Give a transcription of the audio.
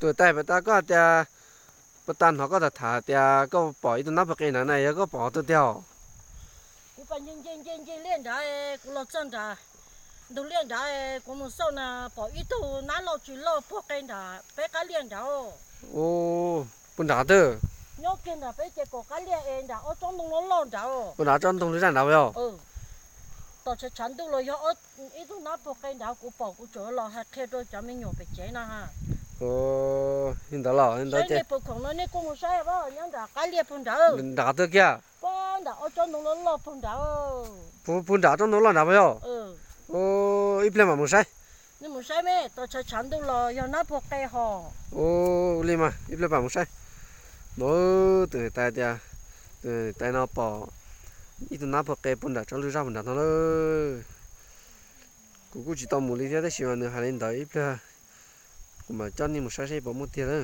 Tus tais, puas tas koj hais tias, puas tas hnov koj tham tham tias koj pom ib tug nab puag qe nrad na, yog koj pom qhov twg tiag os? Kuv pom nce nce nce nce liaj nrad, kuv los txog nrad, ntug liaj nrad, kuv mus xauj na, pom ib tug nab loj tsis loj puag qe nrad peb qab liaj nrad. Puag nrad twg? Nyob kiag nrad peb ces kaum qab liaj es nrad ob tsob ntoo loj loj nrad. Puag nrad tsob ntoo lwj zaj nrad yog? Tos tshav tshav ntuj los yog ib tug nab puag qe nrad, kuv pom kuv tseem los hais qhia rau cov me nyuam pem tsev no. Li ntawd los li ntawd ces puag khoom no nej kuj mus saib, nyob nram qab liaj puag nrad. Nram qhov twg kiag? Puag nram ob tsob ntoo loj loj puag nrad. Puag nram tsob ntoo loj nrad puas yog? Ib pliag mam mus saib. Nej mus saib me, tos tshav tshav ntuj los yog nab puag qe hos. Ua li mas ib pliag mam mus saib. No, tus niam tais tias, tus niam tais no pom ib tug nab puag qe puag nram tsob lwj zaj puag nrad no lawm. Kuv kuj tsis tau mus li thiab tab sis mas nws hais li ntawd, ib pliag kuv mam coj nej mus saib seb puas muaj tiag na.